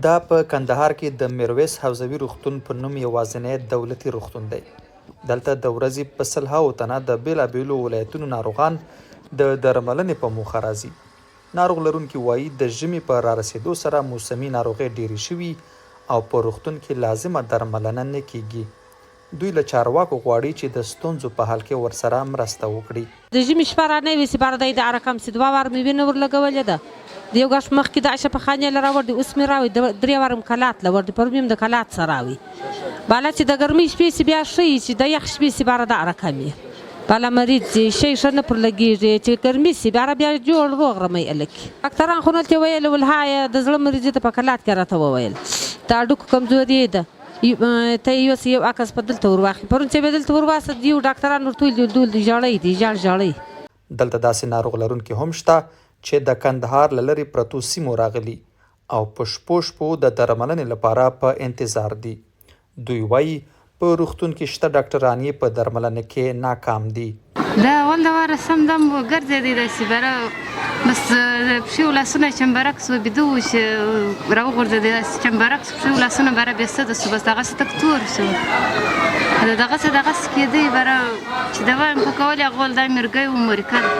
دا په کندهار کې د میرویس حوزوي روغتون په نوم یوازینی دولتي روغتون دی. دلته د ورځې په سلهاوو تنه د بېلابېلو ولایتونو ناروغان د درملنې په موخه راځي. ناروغ لرونکي وايي، د ژمي په رارسېدو سره موسمي ناروغۍ ډېرې شوي او په روغتون کې لازمه درملنه نه کېږي. دوی له چارواکو غواړي چې د ستونزو په حل کې ورسره مرسته وکړي. د ژمي شپه رانه وي سي باره دی د اره کم سي دوه وار مې وینه ورلګولې ده د یو ګښت مخکې د شفاخانې له راوړ دي اوس مې راوی درې واره مې کلات له وړ دي پرون مې هم د کلات څخه راوی بالا چې د ګرمۍ شپې سي بیا ښه یي چې د یخ شپې سي باره د اره کم یي بالا مریض ځي شی ښه نه پر لګیږي چې ګرمي سي باره بیا جوړ روغ رمۍ الک ډاکتران خو نلته ویل ول های د زړه مریضي ته په کلات کې راته وویل د هډوکو کمزوري ده ته یې یوسه یو عکس په دلته ور واخلي پرون چې مې دلته ور واست یو ډاکتران ورته ویل دول دي ژړی دي ژړ ژړی. دلته داسې ناروغ لرونکي هم شته چې د کندهار له لرې پرتو سیمو راغلي او په شپو شپو د درملنې لپاره په انتظار دي. دوی وايي، په روغتون کې شته ډاکټران یې په درملنه کې ناکام دي. دا اول د واره سم دم ګرځېدی داسې بره بس پښې او لاسونه چمبرک سو بیده و چې راوغورځېدی داسې چمبرک سو پښې او لاسونه بره بې سده سو بس دغسې تک تور سو دغسې دغسې کېدی بره چې دوا مې په کولې هغه ویل دا مرګی و مورکه ده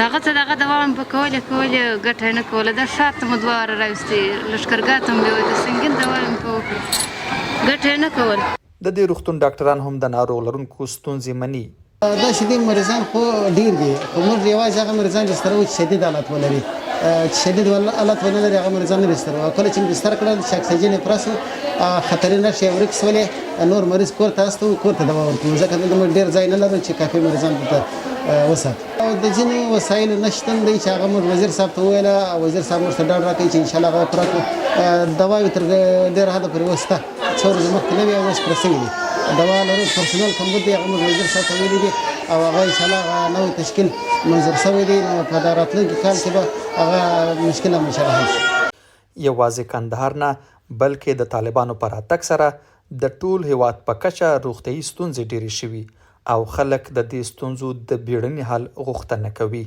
دغه څه دغه دوا مې په کولې کولې ګټه یې نه کوله دا ښار ته مو دوه واره راوستي لښکرګاه ته مو بیوی د سنګین دوا مې په وکړه ګټه یې نه کوله. د دې روغتون ډاکټران هم د ناروغ لرونکو ستونزې مني. دا شدید مریضان خو ډیر دي خو موږ یوازې هغه مریضان بستروو چې شدید حالت ولري چې شدید حالت ونه لري هغه مریضان نه بستروو او کله چې موږ بستر کړل چې اکسیجن یې پوره شو خطري نښې یې ورکې شولې نور مریض کور ته استوو کور ته دوا ورکوو ځکه دلته موږ ډیر ځای نه لرو چې کافي مریضان دلته وساتو. او د ځینو وسایلو نه شتون دی چې هغه موږ وزیر صاحب ته وویل او وزیر صاحب موږ ته ډاډ راکړ چې ان شاء الله هغه پوره کړو دواوې تر ډېره حده پورې اوس شته څو ورځې مخکې نه وې او اوس پوره شوې دي دوا لرو پرسونل کمبود دی هغه موږ وزیر صاحب ته ویلي دي او هغه ان شاء الله هغه نوی تشکیل منظور شوی دی نو په دا راتلونکي کال کې به هغه مشکل هم ان شاء الله حل شي. یوازې کندهار نه بلکې د طالبانو په راتګ سره د ټول هېواد په کچه روغتیايي ستونزې ډېرې شوي او خلک د دې ستونزو د بیړني حل غوښتنه کوي.